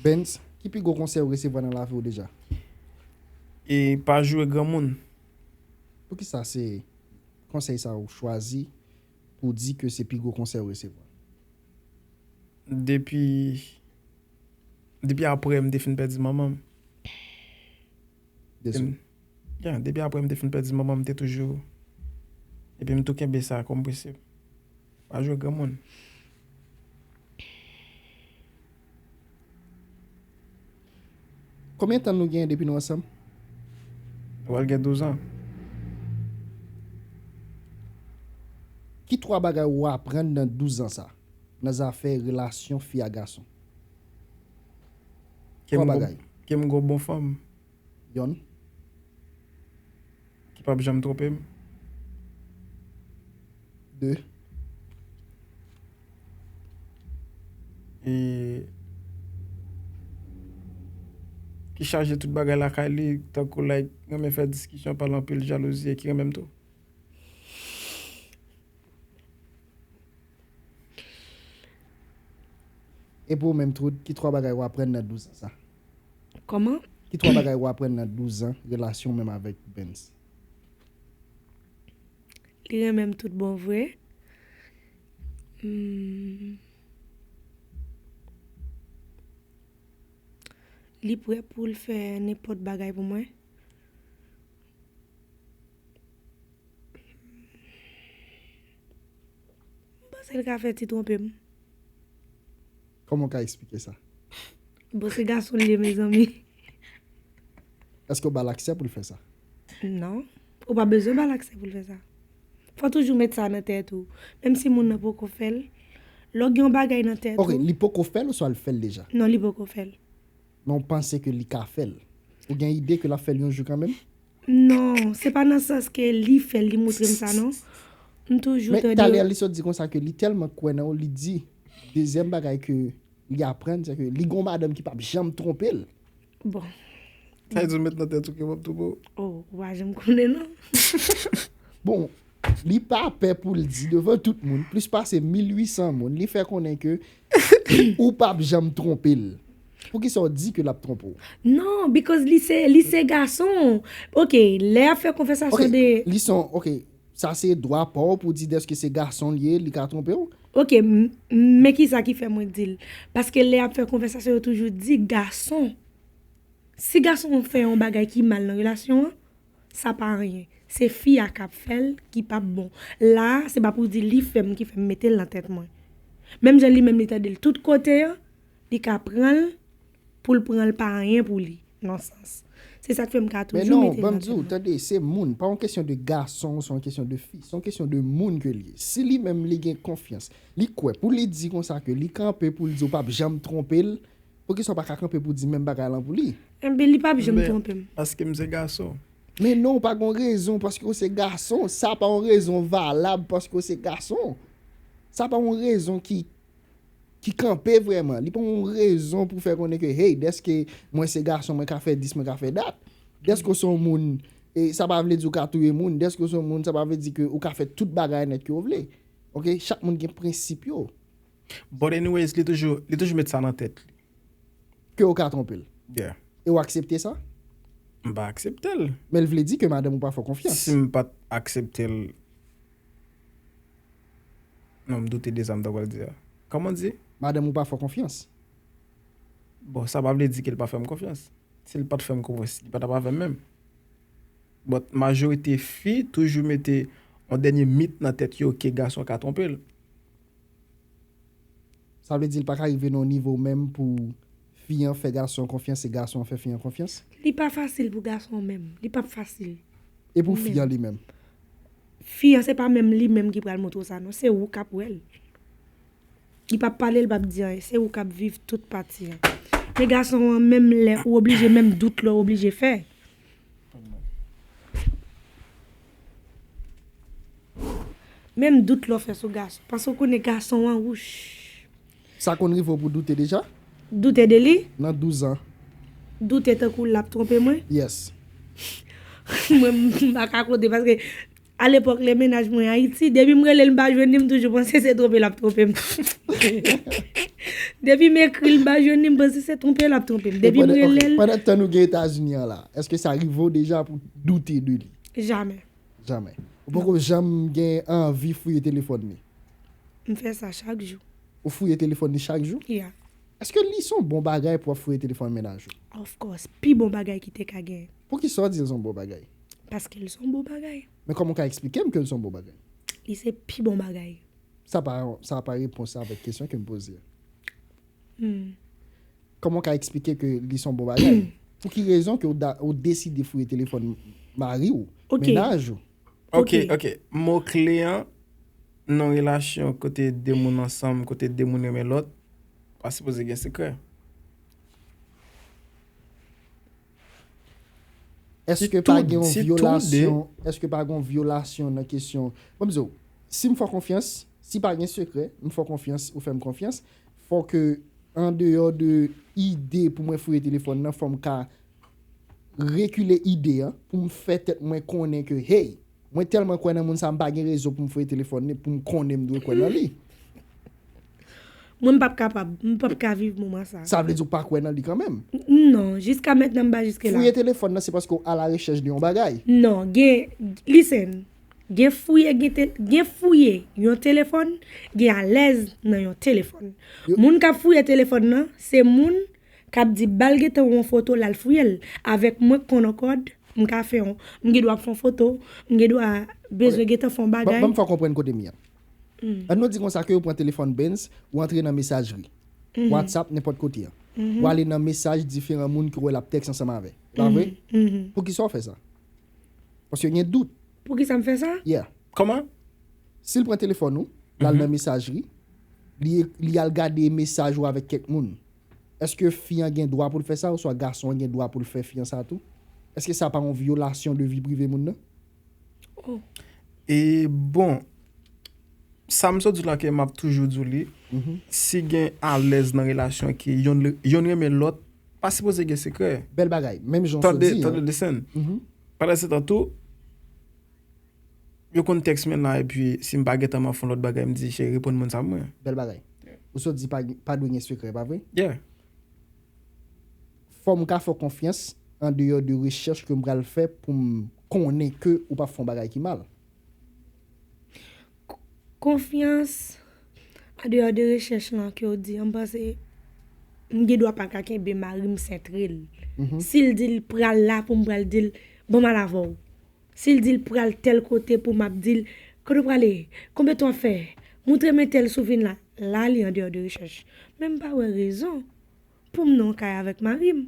Benz, ki pi gwo konsèy ou resevwa nan lavi w deja? E pa joure granmoun. Poukisa se konsèy sa ou chwazi pou w di ke se pi gwo konsèy ou resevwa? Depi, depi apre m te fin pèdi manman m. Depi apre m te fin pèdi manman m, m te toujou. Epi m tou kenbe sa kòm prensip. Pa jwe granmoun. Konbyen tan nou genyen depi nou ansanm? Nou pral gen douz an. Ki twa bagay ou aprann nan douz an sa? Nan zafè relasyon fi a gason? Twa bagay. Ke m gon bon fanm. Yonn. Ki p ap janm twonpe m. De. E ki chaje tout bagay lakay li, tankou like renmen fè diskisyon, pale anpil, jalouzi, e ki renmen m tou. E pou ou menm Trude, ki twa bagay ou aprann nan douz an sa? Kòman? Ki twa bagay ou aprann nan douz an relasyon w menm avèk Benz? Li renmen m tout bon vre. Hmm. Li prè pou l fè nenpòt bagay pou mwen. M panse l ka fè ti twonpe m. Kòman w ka eksplike sa? Bon, se gason l ye, mezanmi. Èske w ba l aksè pou l fè sa? Non. Ou pa bezwen ba l aksè pou l fè sa. Fò toujou met sa nan tèt ou. Menm si moun nan poko fè l, lè w gen yon bagay nan tèt ou. Ok, li poko fè l oswa l fè l deja? Non, li poko fè l. Men w panse ke li ka fè l? Ou gen ide ke l ap fè l yon jou kanmenm? Non, se pa nan sans ke li fè l, li montre m sa non. M toujou tande. Men talè li sot di konsa ke li tèlman kwè nan ou, li di, dezyèm bagay ke li aprann, se ke li gon madanm ki p ap janm twonpe l. Bon. Sa vle di w met nan tèt ou ke w ap twonpe w? Oh, ou pa janm konnen non. Bon, li pa pè pou l di devan tout moun, plis pase mil uit san moun, li fè konnen ke ou p ap janm twonpe l. Poukisa w di ke l ap twonpe w? Non, because li se, li se gason. Ok, lè y ap fè konvèsasyon de. Li se yon, ok, sa se dwa pa w pou w di dèske se gason l ye, li ka twonpe w? Ok, men kisa ki fè mwen di l? Paske lè y ap fè konvèsasyon, yo toujou di gason. Si gason an fè yon bagay ki mal nan relasyon an, sa pa anyen. Se fi a k ap fè l ki p ap bon. La a, se pa pou di li fè m ki fè m mete l nan tèt mwen. Menm jan li menm li tande l tout kote an, li ka pran l pou l pran l pa anyen pou li, nan sans. Se sa k fè m ka toujou mete l nan tèt mwen. Men non, ban m di w, tande, se moun. Pa yon kesyon de gason, se yon kesyon de fi. Se yon kesyon de moun ke l ye. Si li menm li gen konfyans, li kwè, pou li di konsa ke li kanpe pou l di w p ap janm twonpe l, poukisa w pa ka kanpe pou di menm bagay lan pou li? Enben, li p ap janm twonpe m. Paske m se gason. Men non, w pa gen rezon paske w se gason. Sa pa yon rezon valab paske w se gason. Sa pa yon rezon ki, ki kanpe vrèman. Li pa yon rezon pou fè konnen ke, hey, dèske mwen se gason, mwen ka fè dis, mwen ka fè dat. Dèske w se yon moun, e sa pa vle di w ka touye moun. Dèske w se yon moun, sa pa vle di ke ou ka fè tout bagay nèt ke w vle. Ok? Chak moun gen prensip yo. But anyways, li toujou, li toujou met sa nan tèt li. Ke w ka twonpe l. Yeah. E w aksepte sa? M pa aksepte l. Men l vle di ke madanm ou pa fè w konfyans. Si m pa t aksepte l, non, m doute de sa m ta pral di a. Kòman di? Madanm ou pa fè w konfyans. Bon, sa pa vle di ke l pa fè m konfyans. Si l pa t fè m konfyans, li pa t ap avè m menm. But majorite fi toujou mete yon dènye mit nan tèt yo ke gason ka twonpe l. Sa vle di l pa ka rive nan yon nivo menm pou fi an fè gason an konfyans e gason an fè fi an konfyans? Li pa fasil pou gason an menm. Li p ap fasil. E pou fi an li menm? Fi an, se pa menm li menm ki pral montre w sa non, se ou k ap wè l. Li p ap pale, li p ap di anyen, se ou k ap viv tout pati an. Men gason an, menm lè ou oblije, menm dout la ou oblije fè. Menm dout la w fè sou gason. Paske w konnen gason an, wouch. Sa konn rive w pou doute deja? Doute de li? Nan douz an. Doute tankou l ap twonpe mwen? Yes. Mwen, m pa ka konte paske alepòk lè mennaj mwen Ayiti, depi m rele l m pa jwenn li, m toujou panse se twonpe l ap twonpe m. Depi m ekri l m pa jwenn li, m panse se twonpe l ap twonpe m. Depi m rele l. Pandan tan nou gen Etazini an la, èske sa rive w deja pou doute de li? Jamè. Jamè. Ou poko janm gen anvi fouye telefòn li? M fè sa chak jou. Ou fouye telefòn li chak jou? Yeah. Èske li se yon bon bagay pou w ap fouye telefòn mennaj ou? Of course, pi bon bagay ki te ka gen. Poukisa w di l se yon bon bagay? Paske l se yon bon bagay. Men kòman w ka eksplike m ke l se yon bon bagay? Li se pi bon bagay. Sa pa, sa pa repons avèk kesyon ke m poze a. Hmm. Kòman w ka eksplike ke li se yon bon bagay? Pou ki rezon ke w da-, w deside fouye telefòn mari w, mennaj ou? Ok, ok. Mo kle an, nan relasyon kote de moun ansanm, kote de moun renmen lòt, pa sipoze gen sekrè. Èske pa gen yon vyolasyon, èske pa gen yon vyolasyon nan kesyon? Ban m di w, si m fè w konfyans, si pa gen sekrè, m fè w konfyans, ou fè m konfyans, fò ke, andeyò de ide pou mwen fouye telefòn nan, fò m ka rekile ide an, pou m fè tèt mwen konnen ke, hey, mwen tèlman kwè nan moun sa, m pa gen rezon pou m fouye telefòn li, pou m konnen m dwe kwè nan li. Mwen, m p ap kapab. M p ap ka viv moman sa. Sa vle di w pa kwè nan li kanmenm? N-, non, jiska mentnan, m pa jiske la. Fouye telefòn nan, se paske w alarechèch de yon bagay? Non, gen, listen, gen fouye, gen te-, gen fouye yon telefòn, gen alèz nan yon telefòn. Yo- Moun k ap fouye telefòn nan, se moun k ap di ba l gentan yon foto, l al fouye l. Avèk mwen k konn yon kòd, m ka fè yon, m gen dwa ap fè yon foto, m gen dwa bezwen gentan fè yon bagay. Ban, ban m fè w konprann kote m ye a. Hmm. Ann nou di konsa ke ou pran telefòn Benz, ou antre nan mesajri. Mhm. WhatsApp, nenpòt kote an. Mhm. Ou ale nan mesaj diferan moun ke w wè l ap tèks ansanm avè. Pa vre? Mhm. Poukisa w fè sa? Paske gen dout. Poukisa m fè sa? Yeah. Kòman? Si l pran telefòn ou, l al nan mesajri, li, li al gade mesaj ou avèk kèk moun, èske fi an gen dwa pou l fè sa, oswa gason an gen dwa pou l fè fi an sa tou? Èske sa pa yon vyolasyon de vi prive moun nan? Oh. E bon, sa m sot di w la ke m ap toujou di w li, mhm, si gen alèz nan relasyon ke yonn, yonn renmen lòt, pa sipoze gen sekrè. Bèl bagay. Menm jan w sot di an. Tande, tande, listen. Mhm. Pandan se tan tou, yo konn tèks mwen la, epi si m pa gentan m ap fè yon lòt bagay, m di, cheri, reponn moun sa pou mwen. Bèl bagay. Yeah. Ou sot di pa, pa dwe gen sekrè, pa vre? Yeah. Fò m ka fè w konfyans andeyò de rechèch ke m pral fè pou m konnen ke ou p ap fè yon bagay ki mal. K-, konfyans andeyò de rechèch lan ke w di an, m panse m gen dwa pa ka kenbe mari m sentre l. Si l di l pral la pou m pral di l, ban m al avè w. Si l di l pral tèl kote pou m ap di l, kote w prale? Konbyen tan w ap fè? Moutre m entèl si w vin la. La li andeyò de rechèch. Men m pa wè rezon pou m nan yon kay avèk mari m.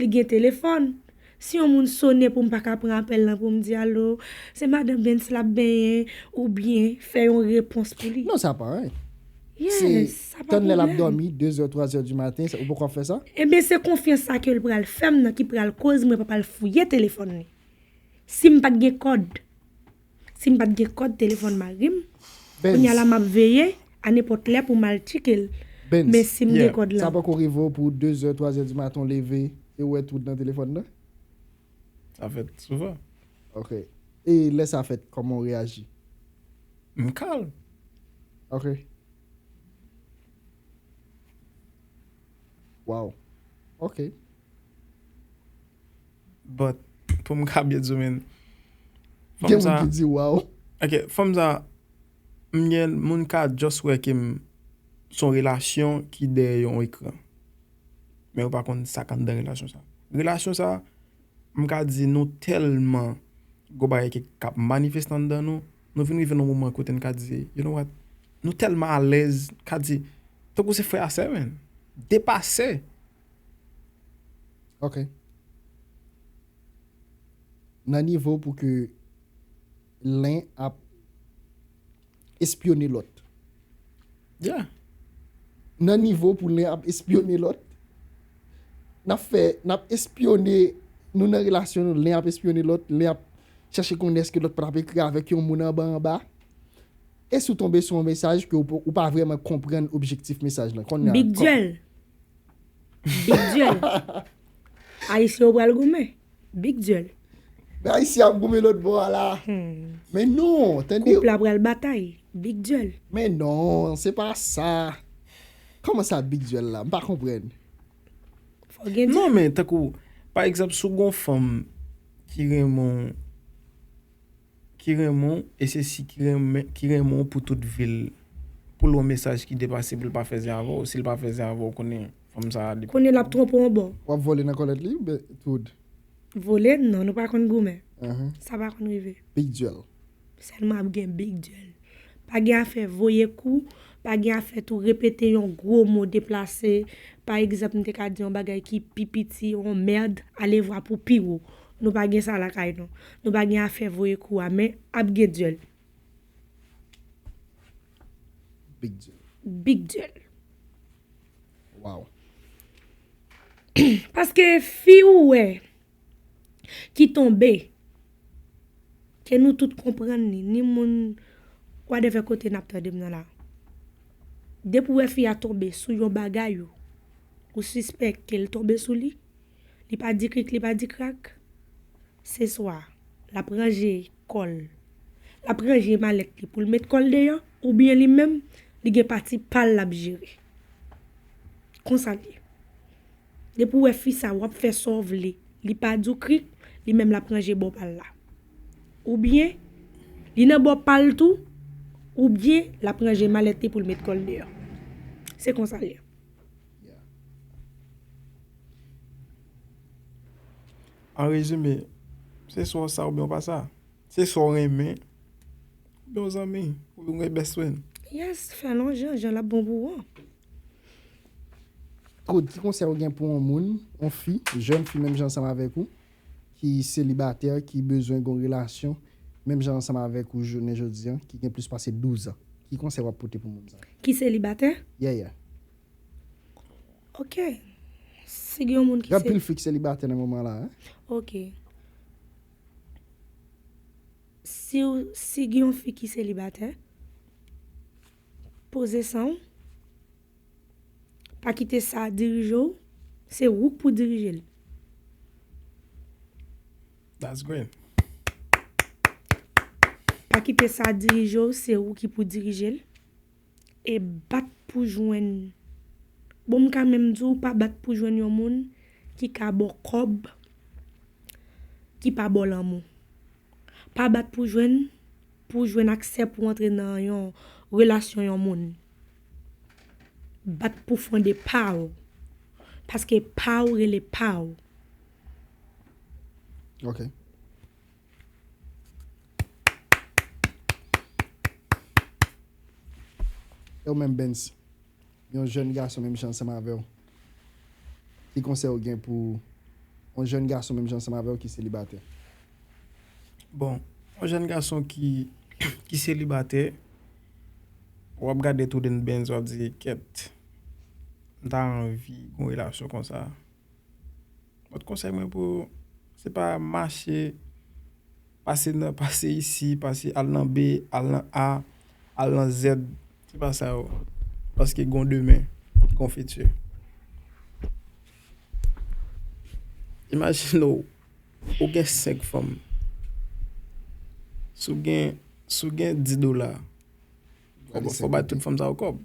Li gen telefòn. Si yon moun sonnen pou m pa ka pran apèl lan pou m di alo, se madan Bens l ap benyen, oubyen fè yon repons pou li. Non, sa pa anyen. Yes, sa pa pwoblèm. Tann lè l ap dòmi, de zè, twa zè di maten, ou poko ap fè sa? Ebyen, se konfyans sa ke l pral fè m nan ki pral koz mwen pa pral fouye telefòn li. Si m pa t gen kòd, si m pa t gen kòd telefòn mari m, kounye a la m ap veye a nenpòt lè pou m al tcheke l. Men si m gen kòd la. Sa poko rive w pou de zè, twa zè di maten w leve e w wè tout nan telefòn nan? Sa fèt souvan. Ok. E lè sa fèt, kòman w reyaji? M kalm. Ok. Wow. Ok. But, pou m ka byen di w, men, fanm sa. Gen moun ki di wow. Ok, fanm sa, m gen moun ka just wè ke m se yon relasyon ki dèyè yon ekran. Men yo pa konn sa k anndan relasyon sa. Relasyon sa, m ka di nou tèlman gwo bagay ki k ap manifeste anndan nou, nou vin rive nan yon moman kote n ka di, you know what, nou tèlman alèz, ka di, tankou se frè a sè, men, depase. Ok. Nan nivo pou ke len ap espyone lòt. Yeah. Nan nivo pou len ap espyone lòt, n ap fè, n ap espyone, nou nan relasyon nou, len ap espyone lòt, len ap chèche konnen èske lòt pa t ap ekri avèk yon moun anba anba. E si w tonbe sou yon mesaj ke w pa, ou pa vrèman konprann objektif mesaj lan. Kounye a, Big Duel. Big Duel. Ayisyen yo pral goumen. Big Duel. Men Ayisyen ap goumen lòt bò a la. Men non, tande. Koup la pral batay. Big Duel. Men non, se pa sa. Kòman sa Big Duel la? M pa konprann. Fò gen. Non, men tankou, pa egzanp, si w gon fanm ki renmen w, ki renmen w, e se si ki renmen, ki renmen w pou tout vi l, pou l yon mesaj ki depase pou l pa fè zen avè w, si l pa fè zen avè w, konnen fanm sa a depi. Konnen l ap twonpe w yon bò. W ap vole nan kòlèt li, oubyen tout? Vole, non, nou pa konn goumen. Sa pa konn rive. Big Duel. Sèlman ap gen Big Duel. Pa gen afè voye kou, pa gen afè tou repete yon gwo mo deplase. Pa egzanp, m te ka di yon bagay ki pi piti, yon mèd, alevwa pou pi wo. Nou pa gen sa lakay nou. Nou pa gen afè voye kou a, men ap gen dyèl. Big dyèl. Big dyèl. Wow. Paske fi ou wè ki tonbe, ke nou tout konprann li, ni moun whatever kote n ap tande m nan la. Depi w wè fi a tonbe sou yon bagay ou, ou sispèk ke l tonbe sou li, li pa di krik, li pa di krak, se swa l ap ranje kò l, l ap ranje malèt li pou l met kò l deyò, oubyen li menm, li gen pati pa l l ap jere. Konsa l ye. Depi w wè fi sa, w ap fè sa w vle. Li pa di w krik, li menm l ap ranje bò pa l la. Oubyen, li nan bò pa l tou, oubyen l ap ranje malèt li pou l met kò l deyò. Se konsa l ye. An rezime, se swa w sa oubyen w pa sa. Se swa w renmen, oubyen w zanmi, oubyen w gen best friend. Yes, fè l yon jan, jan l ap bon pou ou an. Good, ki konsèy ou gen pou yon moun, yon fi, jèn fi menm jan ansanm avèk ou, ki selibatè, ki bezwen gon relasyon, menm jan ansanm avèk ou jounen jodi an, ki gen plis pase douz an? Ki konsèy w ap pote pou moun sa? Ki selibatè? Yeah, yeah. Ok. Si gen yon moun ki... Gen anpil fi ki selibatè nan moman la, hein? Ok. Si w, si gen yon fi ki selibatè, poze san w. Pa kite sa dirije w, se ou k pou dirije l. That's great. Pa kite sa dirije w, se ou ki pou dirije l. E bat pou jwenn. Bon, m ka menm di w, pa bat pou jwenn yon moun ki ka ba w kòb, ki pa ba w lanmou. Pa bat pou jwenn, pou jwenn aksè pou antre nan yon relasyon yon moun. Bat pou fonde pa w. Paske pa w rele pa w. Ok. E ou menm, Benz, yon jèn gason menm jan ansanm avè w, ki konsèy ou gen pou yon jèn gason menm jan ansanm avè w ki selibatè? Bon, yon jèn gason ki, ki selibatè, w ap gade Trooden Benz, w ap di, kèt, m ta anvi gon relasyon konsa. Lòt konsèy mwen pou, se pa mache, pase nan, pase isi, pase al nan B, al nan A, al nan Z. Se pa sa yo. Paske gon demen, gon fiti. Imajine w, ou gen senk fanm. Si w gen, si w gen dis dola, fò, fò bay tout fanm sa yo kòb.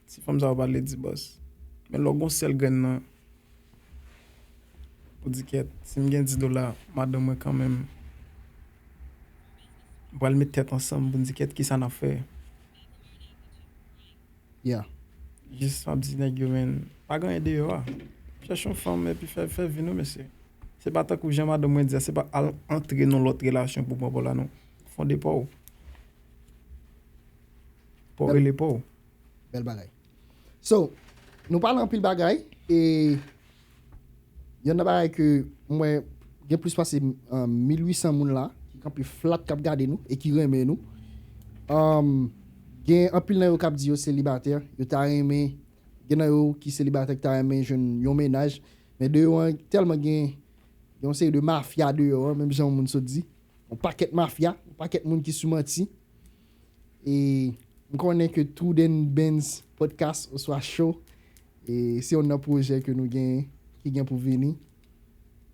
Si fanm sa yo pa vle di bòs. Men lè w gon sèl grenn nan, ou di kèt, si m gen dis dola, madanm mwen kanmenm, m pral met tèt ansanm pou n di kèt kisa n ap fè. Yeah. Jis m ap di nèg yo, men, pa gen anyen deyò a. Chèche yon fanm epi fè, fè vi nou, mesye. Se pa tankou jan madanm mwen di a, se pa al antre nan lòt relasyon pou pran pa w la, non. Fonde pa w. Pa w rele pa w. Bèl bagay. So, nou pale anpil bagay, e yonn nan bagay ke mwen gen plis pase, um, mil uit san moun la ki kanpe flat, k ap gade nou e ki renmen nou. Um, gen anpil nan yo k ap di yo selibatè, yo ta renmen, gen nan yo ki selibatè ki ta renmen jwenn yon mennaj, men deyò an tèlman gen, gen yon seri de mafya deyò an, menm jan yon moun sot di, yon pakèt mafya, yon pakèt moun ki sou manti. E m konnen ke Trooden Benz podcast oswa show, e se youn nan pwojè ke nou gen, ki gen pou vini,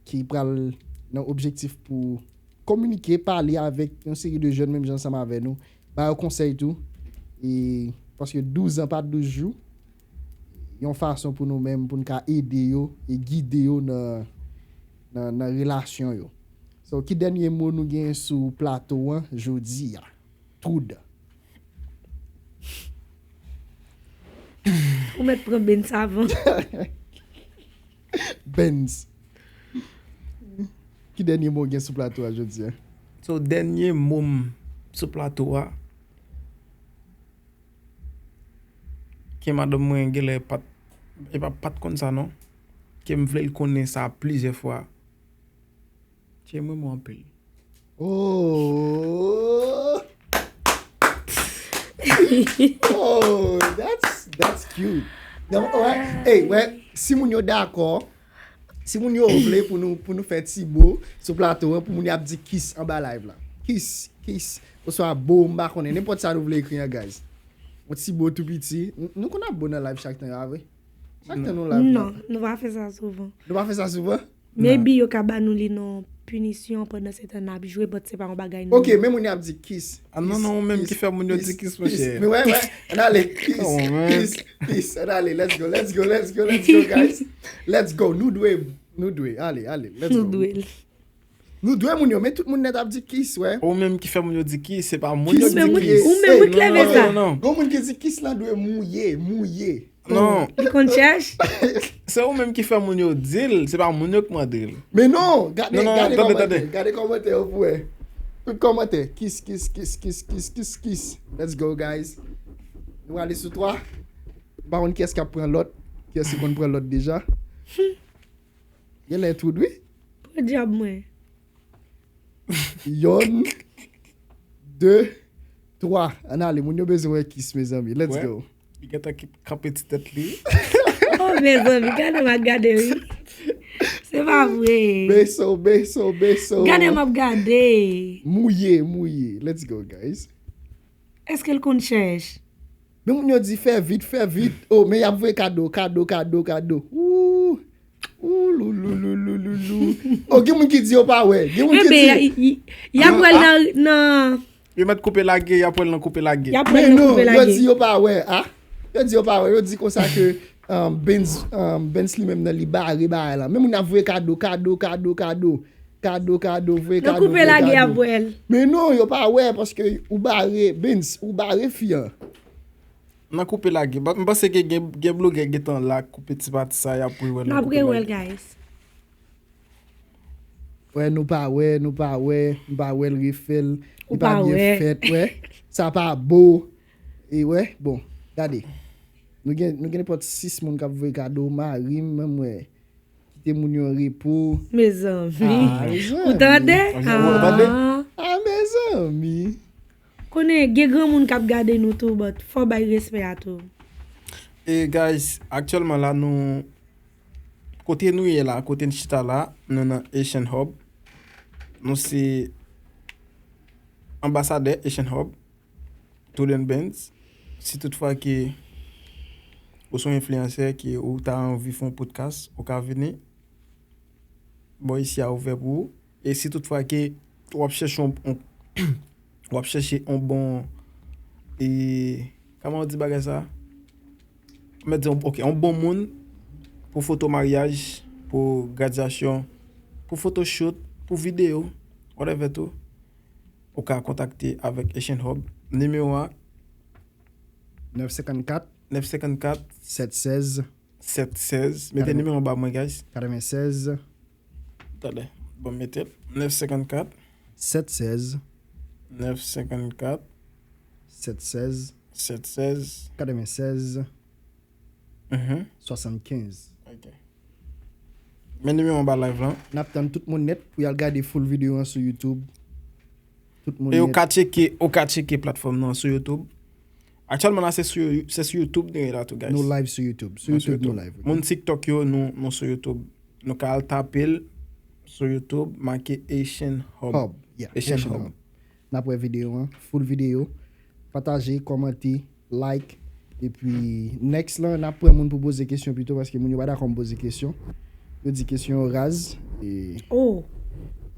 ki pral nan objektif pou kominike, pale avèk yon seri de jèn menm jan ansanm avè nou, ba yo konsèy tou. E paske douz an pa douz jou, yon fason pou nou menm, pou n ka ede yo e gide yo nan, nan, nan relasyon yo. So, ki dènye mo nou gen sou plato an jodi a? Trood. Ou mèt pran Benz avan. Benz. Ki dènye mo gen sou plato a jodi a? So, dènye mo m sou plato a, ke madanm mwen genlè pa t, e pa, pa t konn sa non. Ke m vle l konnen sa plizyè fwa. Tchè, m renmen w anpil. Oh! Oh, that's, that's cute. Non, wè, hey, wè, si moun yo dakò, si moun yo vle pou nou, pou nou fè ti bo sou plato an, pou moun y ap di kiss anba live la. Kiss, kiss, oswa bo, m pa konnen, nenpòt sa nou vle ekri an, guys. Yon ti bo tou piti. N-, nou konn ap bo nan live chak tan yo, a vre? Chak tan nou live. Non, nou pa fè sa souvan. Nou pa fè sa souvan? Maybe yo ka ba nou li nan pinisyon pandan se tan n ap jwe, but se pa yon bagay nou. Ok, men moun y ap di kiss. Ah non, non, ou menm ki fè moun yo di kiss, monchè. Men wè, wè. Ann ale, kiss, kiss, kiss. Ann ale, let's go, let's go, let's go, let's go, guys. Let's go, nou dwe, nou dwe, ale, ale, let's go. Nou dwe. Nou dwe moun yo, men tout moun nèt ap di kiss, wè. Ou menm ki fè moun yo di kiss, se pa moun yo Kiss ki Ou di menm, kiss. ou menm wi k leve sa. Non, non. Gon moun ki di kiss lan dwe mouye, mouye. Non, Li konn chèch. Se ou menm ki fè moun yo di l, se pa moun yo k mande l. Men non, gade, Non, non, gade tande, kòmantè, tande. Gade kòmantè yo pou wè. Tout kòmantè. Kiss, kiss, kiss, kiss, kiss, kiss, kiss. Let's go, guys. Nou ale sou twa. M pa konn kiyès k ap pran lòt. Kiyès ki konn pran lòt deja? Genlè Trood, wi. Pran dyab mwen. Yonn, de, twa. Ann ale, moun yo bezwen wè kiss, mezanmi. Let's Wè. Go. Li gentan ki kanpe ti tèt li. Oh, mezanmi, gade m ap gade, wi. Se pa vre. Beso, beso, beso. Gade m ap gade. Mouye, mouye. Let's go, guys. Èske l konn chèch? Men moun yo di fè vit, fè vit. Oh, men y ap voye kado, kado, kado, kado. Ooh. Ooh, lou, lou, lou, lou, lou, lou. Oh, gen moun ki di yo pa wè. Gen moun ki Ebe, di. y, y, y ap wè l nan, nan, Yo mèt koupe lage, y ap wè l nan koupe lage. y ap wè l Men nan non, koupe yo lage. Di yo pa wè, a? Yo di yo pa wè. Yo di konsa ke, um, Benz, um, Benz li menm nan li bare bagay la. Men moun ap voye kado, kado, kado, kado. Kado, kado, voye Nan kado, koupe voye lage y ap kado. Wè l. Men non, yo pa wè paske ou bare, Benz, ou bare fi an. N a koupe la, gen, m panse ke gen, gen blogè gentan la koupe ti pati sa y ap rewè l, N ap rewè l, guys. Wè, nou pa wè, nou pa wè, m pa wè l refè l. Li pa byen fèt, wè. Sa pa bo. E wè, bon, gade. Nou gen, nou gen nenpòt sis moun k ap voye kado, mari m, menm wè. Kite moun yo an repo. Mezanmi. Ou tande? Ah, mezanmi. Konnen gen granmoun k ap gade nou tou, but fò bay respè a tou. E guys, aktyèlman la nou kote nou ye la, kote n chita la, nou nan Haitian Hub. Nou se anbasadè Haitian Hub, Tooden Benz. Si toutfwa ke ou se yon enfliyansè ke ou ta anvi fè yon podcast, ou ka vini. Bò isi a ouvè pou ou. E si toutfwa ke w ap chèche yon, yon w ap chèche yon bon e kòman w di bagay sa? Mwen di ok, yon bon moun pou foto maryaj, pou gradyasyon, pou photoshoot, pou videyo, whatever tou. Ou ka kontakte avèk Haitian Hub. Nimewo a nèf senkannkat nèf senkannkat sèt sèz sèt sèz. Mete nimewo an ba mwen, guys. katrevennsèz Tande. Bon, mete l. Nèf senkannkat sèt sèz nèf senkannkat sèt sèz sèt sèz katrevennsèz Mhm. swasannkenz. Ok. Men nimewo an ba live lan. N ap tann tout moun nèt pou y al gade full videyo an sou YouTube. Tout moun E ou nèt. ka tcheke, ou ka tcheke platfòm nan sou YouTube. Aktyèlman la, se sou, se sou YouTube nou ye la tou, guys. Nou live sou YouTube. Sou Nou sou YouTube, nou YouTube. Live. Moun TikTok yo, nou, nou sou YouTube. Nou ka al tape l sou YouTube, make Haitian Hub. Hub. Yeah, Haitian Haitian Hub. Hub. N ap wè videyo an, full videyo. Pataje, kòmante, like. Epi, next lan, n ap pran moun pou poze kesyon pito, paske moun yo pa dakò m poze kesyon. Yo di kesyon yo raz. E Oh,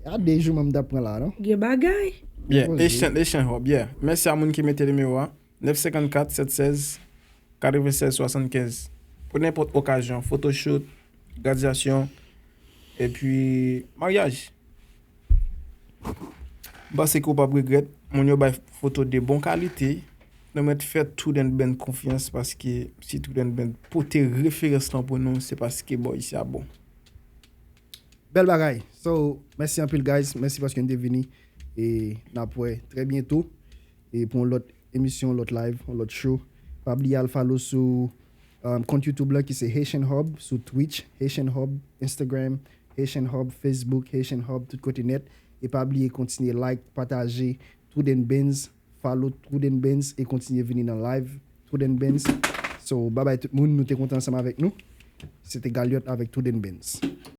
a de jou m t ap pran la, non? gen bagay. Yeah, Poze. Haitian, Haitian Hub, yeah. Mèsi a moun ki mete nimewo a. Nèf senkannkat sèt sèz katrevennsèz swasannkenz. Pou nenpòt okazyon, photoshoot, gradyasyon, epi maryaj. M panse ke w p ap regrèt. Moun yo bay foto de bon kalite. Nou mèt fè Tooden Benz konfyans paske si Tooden Benz pote referans lan pou nou, se paske bò isi a bon. Bèl bagay. So, mèsi anpil, guys. Mèsi paske n te vini. E n ap wè trè byento. E pou yon lòt emisyon, yon lòt live, yon lòt show. Pa bliye al follow sou um, kont YouTube la ki se Haitian Hub, sou Twitch, Haitian Hub, Instagram, Haitian Hub, Facebook, Haitian Hub, tout kote nèt. E pa bliye kontinye like, pataje Tooden Benz, follow Tooden Benz e kontinye vini nan live Tooden Benz. So, bye bye tout moun, nou te kontan ansanm avèk nou. Se te Galyot avèk Tooden Benz.